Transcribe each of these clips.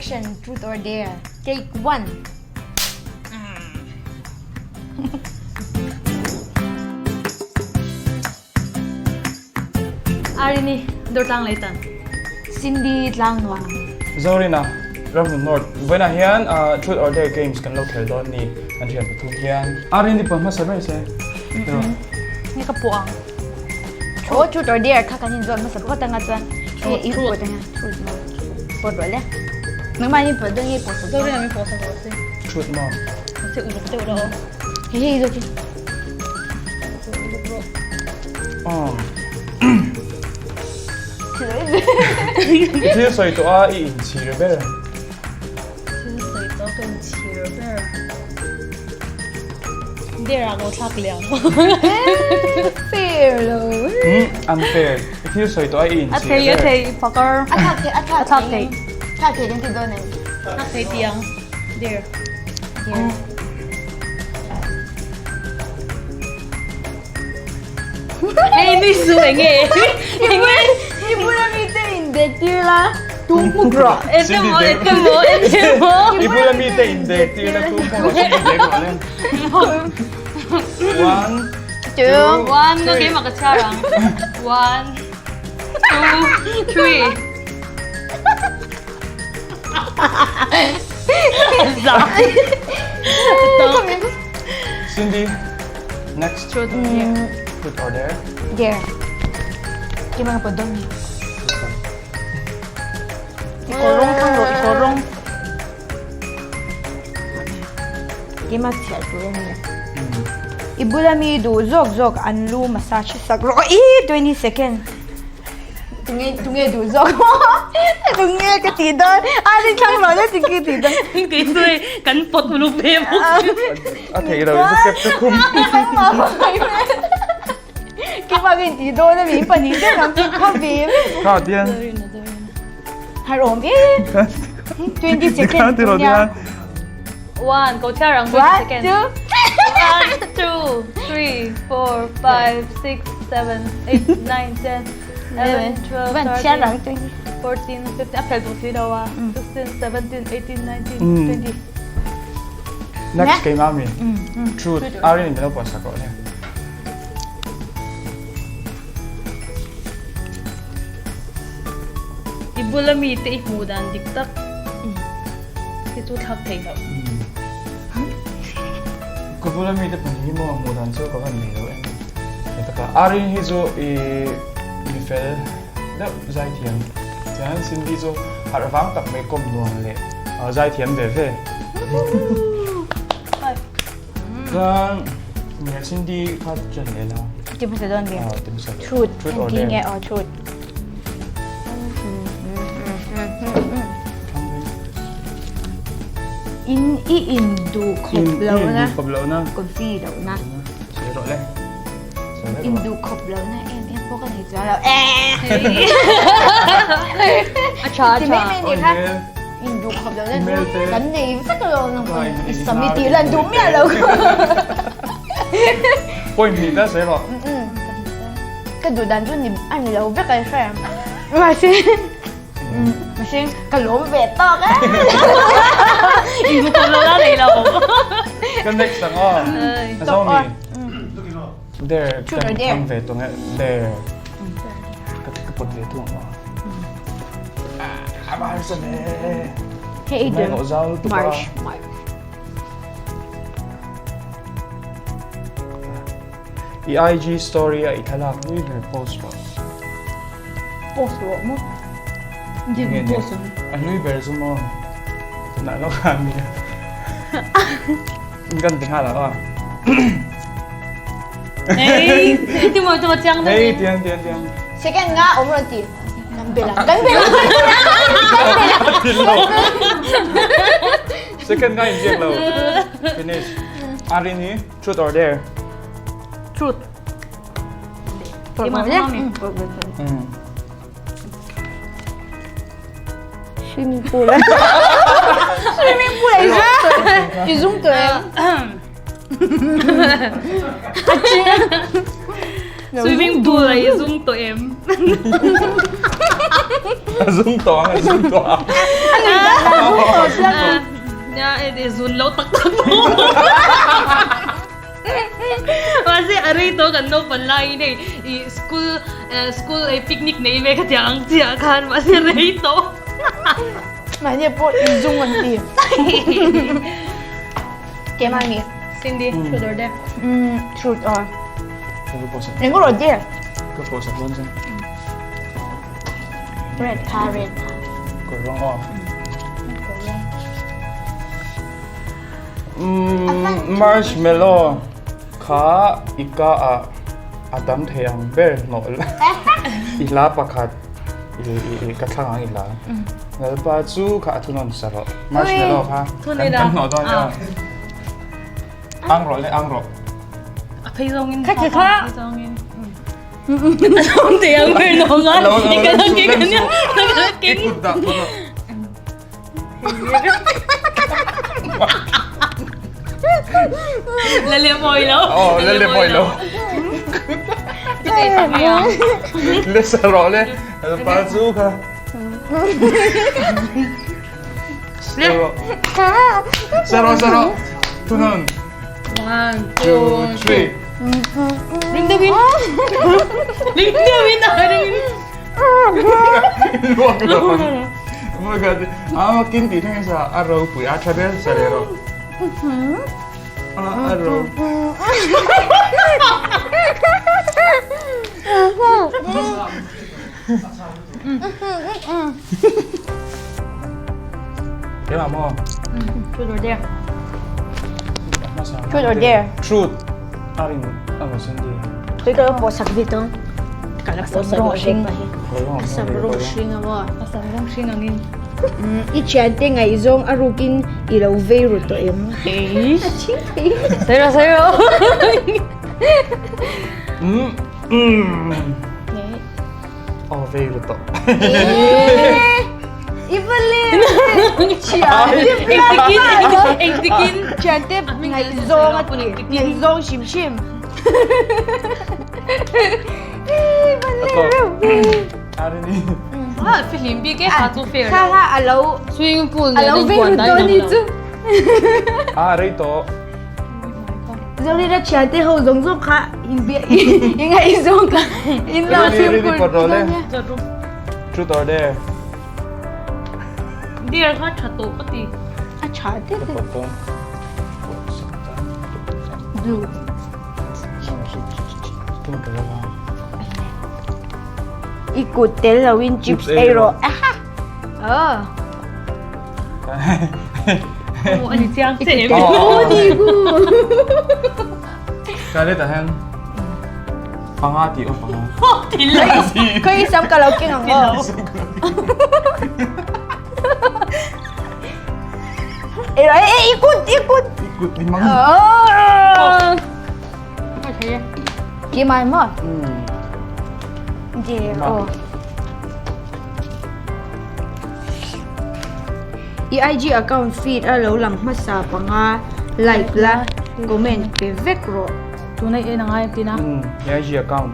Action truth or dare take one. Arini, Durtlang Leitan. Cindy Tlangnuam. Zorina, Ramhlun North. Vawiinah hian Truth or Dare games kan lo khel dawn ni kan thian pathum hian. Arini pawh hmasa ber se. Nge ka pawh ang. Aw Truth or Dare kha kan inzawt hmasa phawt anga chuan Truth i pawt anga Truth maw pawt rawh le. Nangmah in pawt dawn nge pawh sak dawn. Zorina min pawh sak rawh se. Truth maw. Se uluk deuh rawh aw. Hei hei zawk hi. I thil sawi tawh a i inchhir ber. Thil sawi tawh ka inchhir ber. Dare ah lo thlak leh ang. Fair lo. Unfair. I thil sawi tawh a i inchhir ber. A thei a thei pakar. A thlak thei a thlak thei. Thlak thei kan ti dawn em? Thlak thei ti ang. Dare. Dare. Hei mi su enge enge I bula mi te in dek tir la tum hmuk rawh. Enge maw enge maw enge maw. I bula mi te in dek tir la tum hmuk rawh Cindy dek rawh le. One, two, one nga keimah ka chhiar ang. One, two, three. Cindy, next. Truth or dare? Truth or dare? Dare. Keimah ka pawh dawn ni. I kawr rawng thlang rawh, i kawr rawng. Keimah chhiar tur a ni. I bula mi duh zawk zawk an lu massage sak rawh. Ih, 20 second. Tunge tunge duh zawk tunge ka tih dawn a ni thlang lo le ti ki tih dawn kei chu hei kan pawt uluk ve bawk a theih lo in step chu khum keimah ka intih dawn a mi pahnih te lam chu khaw ve kha tian har awm e 20 second ti lo tian One, go chhiar ang 20 second. 1 2 3 4 5 6 7 8 9 10 11 12 13 14 15 a phel duh si lo a 16 17 18 19 20 Next keimah mi Truth Arin in lo pawh sak rawh le. I bula mite i hmuh dan dik tak hi chu thlak theih loh. Ka bula mite pahnih hi maw hmuh dan chu ka van nei lo em. Ni taka Arin hi chu i mi fel deuh zaithiam chuan Cindy chu harh vang tak mai kawm nuam leh zaithiam ve ve. Chuan nia Cindy kha chen leh la. Ti hmasa dawn ve. Ti hmasa dawn. Truth. Truth or dare. Nge aw truth. In i in duh khawp lo na. In duh khawp lo na. Confi lo na. Sawi rawh le. In duh khawp lo na em em pawh ka nei chuang lo. A tha a Ti tha. mai mai ni kha. In duh khawp lo na kan nei vek lo nang i sam i tih lan duh miah lo. Point hnih ta sawi rawh. Ka duh dan chu ni a ni lo vek a hre. Mahse mahse ka lawm ve tawk e. In duh khawp lo na nei lo. Ka next ang aw. A zo mi. Dare kan thang ve tawh nge dare. Ka ka pawt ve thung ang aw. A mar sa ne. Hei Mai ngawh zau lutuk a. Marsh marsh. I IG story a i thlalak hlui ber post rawh. Post rawh maw? Nge ni? A hlui ber chu maw? Tunah lawk a mi. Kan ti nghal ang a. Hey, ti maw tu chiang deuh. Hey, tiang tiang tiang. Second nga awm rawn ti. Kan bel ang. Kan bel ang. Kan bel ang. Second nga inziak lo. Finish. Arini, truth or dare? Truth. Swimming pool. Swimming pool ai zu. I zung tawh em? Swimming pool ah i zung tawh em? A zung tawh ang, a zung tawh ang. A zung tawh chiang tawh. Nia, i zun lo tak tak maw? Mahse a rei tawh kan naupan laiin hei i school school ei picnic nei ve ka tiang ang chiah khan mahse rei tawh. Mahni pawh i zung an ti. Keimah mi. Cindy, truth or dare? Truth or. Eng rawh dare? Ka pawh sak dawn chen. Red kha red kha. Kawr rawng aw. Marshmallow kha i ka ah a tam thei ang ber hnawh la. I hla pakhat i ka thlang ang i hla. Lalpa chu kha a thunawn sa rawh. Marshmallow kha kan kan hnawh dawn nia. Ang rawh le ang rawh. A phei zawngin. Kha kha kha. Zawngin. A tam thei ang ber hnawh nga. I ka la keng ania. Ka la keng. I kut dah kut dah. La le mawi lo. Oh, la le mawi lo. Le sa rawh le. Pa chu kha. Sa rawh, sa rawh. Thunawn. One, two, three. Ring deuhin. Ring deuhin a ring. Luak lo. Oh my god. Ah, kin ti theng sa a ro pui a tha ber sa le ro. A a ro. Thế mà mo. Truth or dare? Truth or dare? Truth. A ring a ro sen di. Tui ka lo pawh sak bik ang. Ka la pawh sak rawng hring. A sam rawng hring a maw? A sam rawng hring angin. I thiante ngaihzawng a rukin i lo vei ru tawh em? Eish. A ching thei. Sawi rawh sawi rawh. Um um. Aw vei ru tawh. I va lem thiante Engtikin engtikin thiante ngaihzawng a ti ngaihzawng hrim hrim. I va lem reuh ve. Arini. Ah fihlim bik e ha chu fair. Kha kha a lo swimming pool a lo vei ru dawn ni chu. A rei tawh. Zorina thiante ho zawng zawng kha inbia i ngaihzawng kha in lo fimkhur Truth or dare? Dare kha tha tawh ka ti. A tha te te. Blue. I kut tel loin chips ei rawh. Aha. Oh. Aw ani chiang che em. Aw ni gu. Ka le ta hian panga tih aw panga. Ti lo. Khawi sam ka lo keng ang aw. Ei rawh ei i kut i kut. I kut ni mang. Aw. Keimah maw? Dear aw. I IG account feed a lo lang hmasa panga like la comment pe vek rawh. Tuna i en angai tina. I IG account.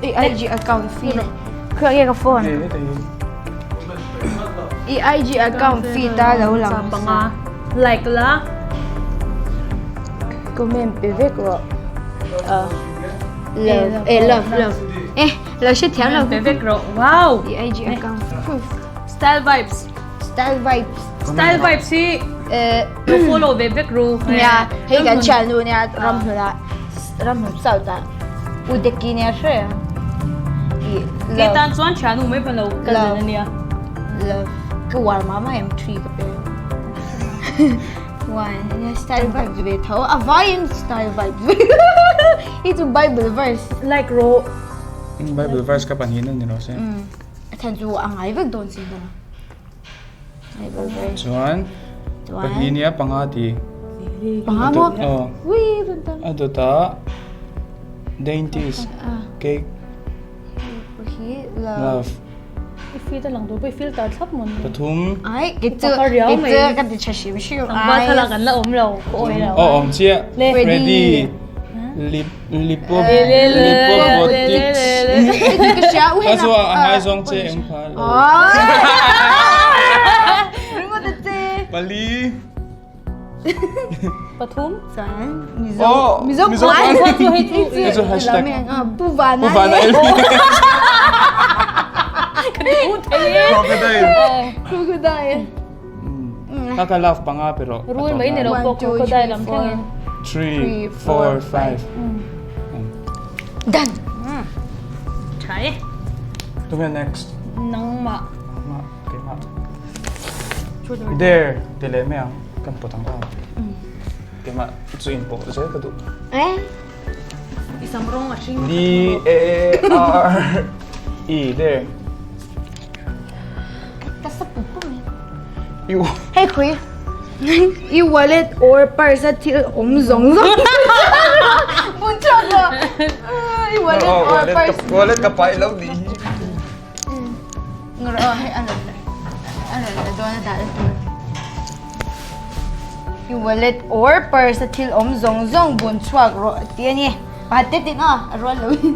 I IG account feed. Khua nge ka phone. I IG account feed a lo lang hmasa panga like la comment pe vek rawh. Love eh love love eh lo hre thiam lo pe vek rawh. Wow. I IG account. Style vibes. Style vibes. Style vibes hi lo follow ve vek ru. Nia hei kan thiannu nia ramhlun ah ramhlun south ah U Deki nia hre ang. I love. Kei tan chuan thiannu mai pawh lo kal dan ania. Love. Ka war mah mah em three ka pe. One nia style vibes ve tho a vaiin style vibes ve. Hi chu bible verse. Like rawh. Bible verse ka pahnih na ni rawh se. A chhan chu a ngai vek dawn si hlawm a. Chuan pahnih nia panga ti. Panga maw? Aw. Ui run tam. A dawtah dainties cake love. I feed a lang tur pawh i filter thlap maw ni? Pathum. Ai kei chu kei chu ka ti tha hrim hrim. Tlangval thlalak an la awm lo ka awi lo. Aw awm chiah. Le. Ready. Lip lipo lipobotics. Ka chu a ngaizawng che eng kha lo. Ringawt a che. Pali. Pathum. Chuan Mizo Mizo puan. Hei chu hashtag. Pu Vana. Pu Vana LV. Crocodile. Crocodile. Ka ka love panga pero. Rul mai ni lo pawh crocodile lam thleng in. 3 4 5. Done. Tha e. Tunge next. Nangmah. Nangmah keimah. There ti leh mai ang kan pawt ang aw. Keimah chu in pawh zel ka duh. Eh. I sam rawng a hring. D A R E there. Ka sa pup pup mai. I Hei khui. I wallet or purse a thil awm zawng zawng. Bun chhuak lo. I wallet or purse. Wallet ka pai lo ni. Ngawr aw hei a rawn a rawn la dawn a dah la tur. I wallet or purse a thil awm zawng zawng bun chhuak rawh a ti a ni. Pakhat te tin aw a rual lo in.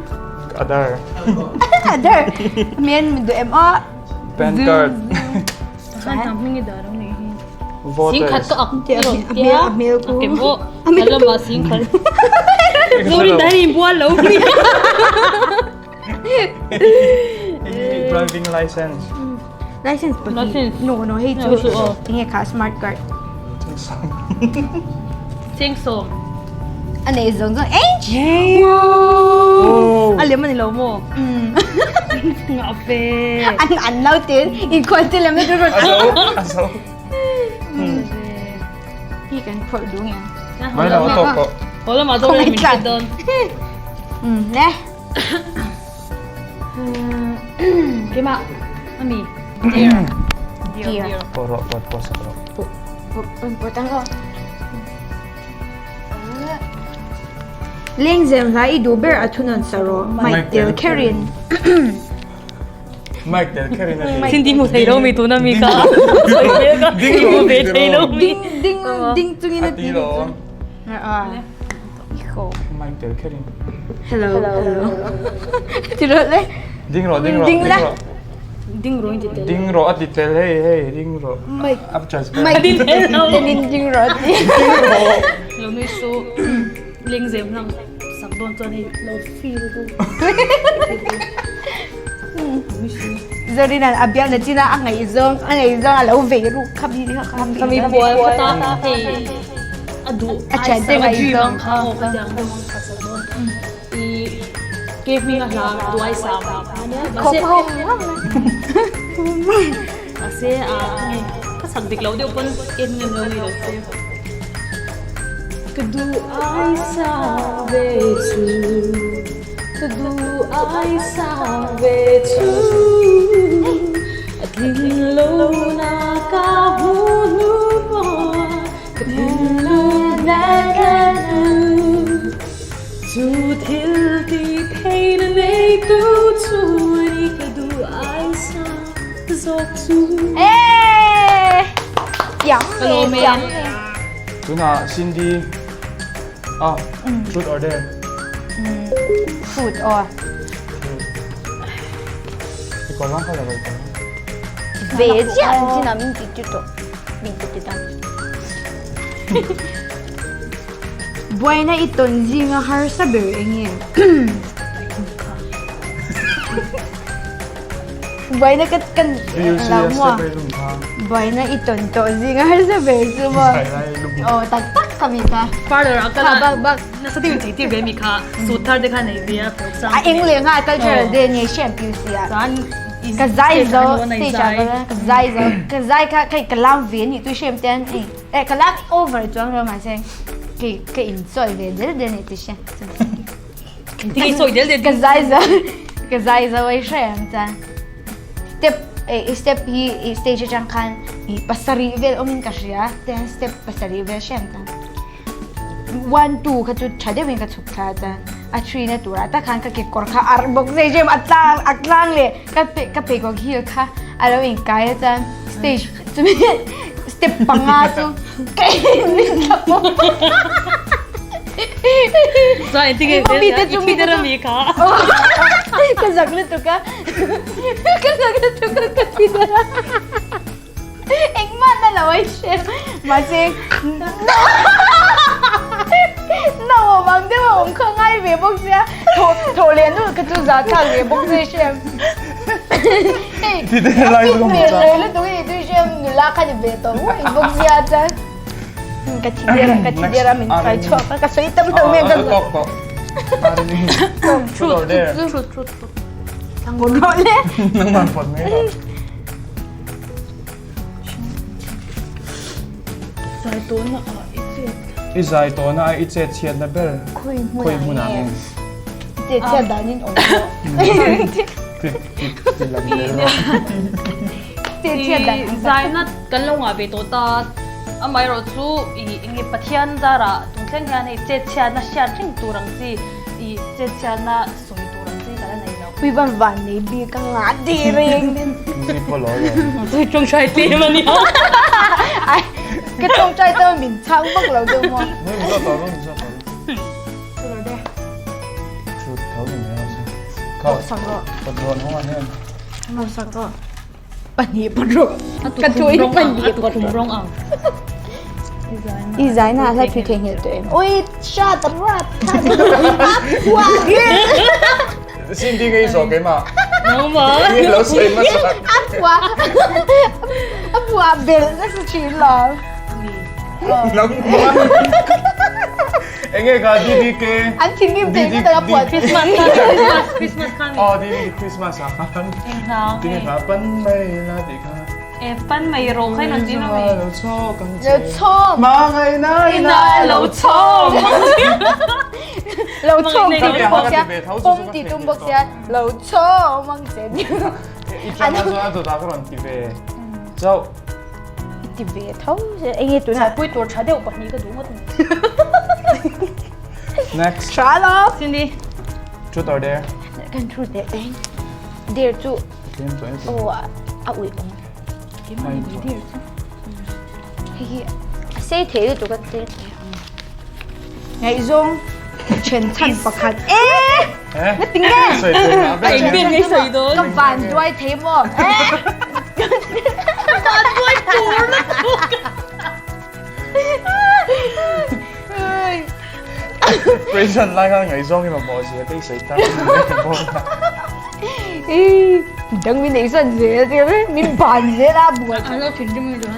Adar. Adar. Mian min duh em aw. Pan card. Khan tam hming i dah lo nih hi. Voters. Singkhat ka ak Ti a hmel a hmel ku. A ke pawh a lama singkhat. Zorin dan in bual lo mi. Driving license. License pahnih. License. No no hei chu enge kha smart card. Cheng sawm. A nei zawng zawng ei. A lem a ni lo maw? Ngah ve. An an lo tin inkhual te lem na chu rawn. A zo a zo. Hi kan phawrh duh nge. Mai lo a tawk tawh. Haw lamah dawn min hriat dawn. Le. Keimah ami dear dear dear. Pawh rawh pawh pawh sak rawh. Pawh tang rawh. Lengzem hla i duh ber a thunawn sa rawh. Mike tel kherin. Mike tel kherin a ti. Cindy hmu thei lo mi tuna mi ka. Ding rawh Hmu ve thei lo mi. Ding ding ding chungin a A ti ti lo. Ah. Mike tel kherin. Hello. Hello. Ti rawh le. Ding rawh ding rawh Ding la. rawh. Ding rawh in ti tel. Ding rawh a ti tel hei hei ding rawh. Mike. A transparent. Mike Ding tel lo. Telin ding rawh a ti. Ding rawh. Lo nui su lengzem hlang sak dawn chuan hei lo feel tu. Zorina'n a biakna chin a a ngaihzawng a ngaihzawng a lo vei ruk kha mi kha kha mi Kami pual kha ta hei a duh A thian te ngaihzawng kha aw ka tiang deuh ang kha sak dawn i ke hming a hla duai sam Khawp rawm rawm mahse a ka sak dik lo deuh pawn en ngam lo ni lo se ka duh ai sa ve chu Ka duh ai sang ve chu A tling lo na ka hmu hnu pawh Ka thinlung na ka hnu Chu thil ti thei na nei tu chu Ni ka duh ai sang zawk chu Eeeee! Thiam ve, thiam ve. Tunah Cindy Ah, truth or dare? Truth aw. I kawr lang kha la vai kawr. Ve chiah an chin ah min ti chu tawh. Min ti ti ta. Buaina i tawn zinga harsa ber eng nge? Buaina ka kan lo maw? Buaina i tawn tawh zinga harsa ber chu maw? Aw tak tak ka mi kha. Parlor ah kal a Bak bak. Nasa deuh inchei tir ve mi kha suit thar te kha nei ve a phawk sang. A eng leh nga cultural day nge hriam piu si a. Chuan Ka zai zo stage ah ka ka zai zo ka zai kha kei ka lam ve ni tu hriam te an ei. Eh ka lam over chuang lo mahse kei ka in chawi ve del del ni tu hriam. Ti sawi del del Ka zai zo ka zai zo ei hriam chuan step eh step hi stage atang khan i pasarih vel awmin ka hria tihian step pasarih vel hriam chuan 1 2 kha chu tha deuhin ka chhuk thla chuan a 3 na turah tak khan ka kekawr kha a bawk zai zem a tlang a tlang leh ka pe ka pheikhawk heel kha a lo inkai a chuan stage chumi step panga chu ka in thla pawp. Chuan engtin nge Mi te chu mi te mi kha. Ka zak lutuk a. Ka zak lutuk a ka thi der a. Engmah na lo ai hre. Mahse na awm ang deuh a awm kha ngai ve bawk sia. Thaw thaw leh nulh ka chu za thlak ve bawk sia hre. Hei Thi der lai a fit hmel rei lutuk hi tui hre nula kha ni ve tawh uaih bawk sia chuan. Ka thi der a ka thi der a min kai chhuak a ka sawi tam lo mai ka tawk tawh. Truth or dare? Truth truth truth. Pawt rawh le. Nangman pawt mai rawh. Zai tawhna ah i chet. I zai tawhna ah i chet chhiatna ber Khawi khawi hmunah nge? Chet chhiat danin awm rawh. Ti ti ti lam zel rawh. Chet chhiat dan I zaina kan lo ngah ve tawh ta. Amaherawhchu i enge Pathian zarah tung thleng hian hei chet chhiatna hriat reng tur ang chi i chet chhiatna sawi tur ang chi ka la nei lo. Pui van van nei bik a ngah tih reng. Zip pawh lo lo. Tui tawngtai tlem a nia. Ai ka tawngtai te min chhang vak lo deuh maw. Min zawt tawh lo min zawt tawh lo. Chu de. Chu tho ni mai ang chu. Kha. Sak rawh. Pawt rawn hawng ah hian. Sak rawh. Pahnih pawt rawh. Ka thu in pahnih pawt rawh. Ang. I zaina hla thui theihnghilh tawh em? Ui, sha ta rat tha. Cindy ngei zawh keimah. Nangmah. Nge lo sawi hmasa. A pua a pua belh nasa thin lo. Nangmah. Enge kha DDK. An thinrim thei ka taka pua Christmas khan Christmas Christmas khan. Oh DDK Christmas ah khan. Eng hna. Tinge kha pan mai la tih kha. E pan mai rawh kha in an ti na mi. Lo chhawk ang Lo chhawk. Mangai na ina lo chhawk. Lo chhawk ti tum bawk sia pawm ti tum bawk sia lo chhawk mang che. I chang a chuan a dawt ah ka rawn ti ve chauh. Ti ve tho enge tuna. Pui tur tha deuh pahnih ka duh ngawt mai. Next. Tha lo. Cindy. Truth or dare? Kan truth leh teng. Dare chu. Tlem chu en. Oh a ui awm. Keimah ni dare chu. Hei hi a sei thei lutuk a te. Ngaihzawng then chhan pakhat e. Na ti nge? Eng ber nge sawi dawn? Ka van duai thei maw? Van duai tur lutuk. Prison lai khan ngaihzawng hi mamawh zia te i sawi tak Dang min ei san zel te min ban zel a buai. An lo thinrim ni dawn.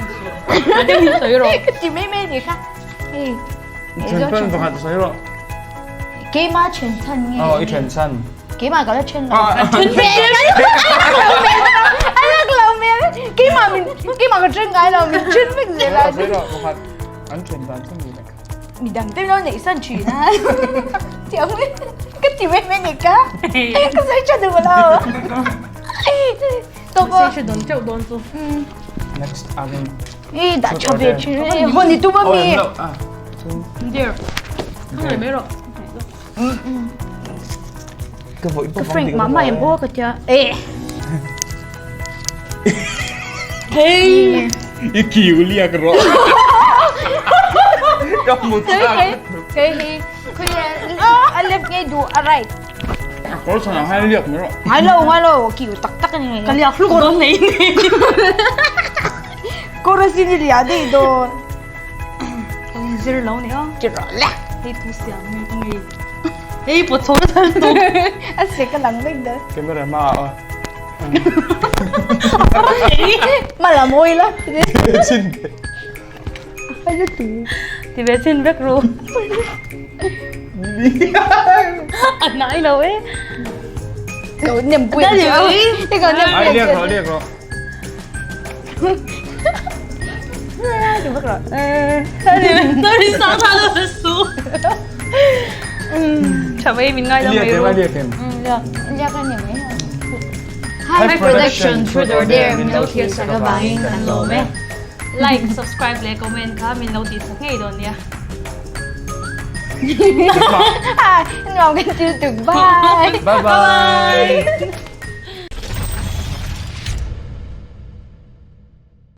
Dang min sawi rawh. Ka ti mai mai ni kha. Hei. Then chhan pakhat sawi rawh. Keima then chhan nge? Aw i then chhan. Keimah ka la then lo. Then ve A lak lo mel. Keimah min keimah ka then ngai lo min then vek zel a. Sawi rawh pakhat an then dan chu ni le. Midang te lo neih san thin a. Tiang ka ti mai mai ni ka. Ka sawi tha duh lo. Tawp aw. Sawi tha dawn teuh dawn chu. Next Avin. I dah tha ve thin e. Haw ni tum a mi. Dear. Ka mai rawh. Ka vawi Ka frank mah mah em aw ka tia. Eh. Hey. I kiu liak rawh. Ka mu chak. Kei hi a left ngei duh a right. Kawr chhan ah hian liak mai rawh. Ngai lo ngai lo kiu tak tak a ni. Ka liak hluk dawn nei nei. Kawr a sin i liah daih dawn. Ka inzir lo ni a. Ti rawh le. Hei tu siam nge ka ngei. Hei pawt chho na thal tuk. A se ka lang vek dawn. Camera hma ah aw. Hma la mawi la. Chin ke. A lu tu. Ti ve chin vek ru. A nai lo e. Cậu nhầm quyền chứ. Thế cậu nhầm Ai quyền liak chứ. rawh liak rawh. High Production Truth or Dare min lo thlir sak avangin kan lawm e. Like, subscribe leh comment kha min lo tih sak ngei dawn nia. Nuam kan thil tuk. Bye. Bye bye.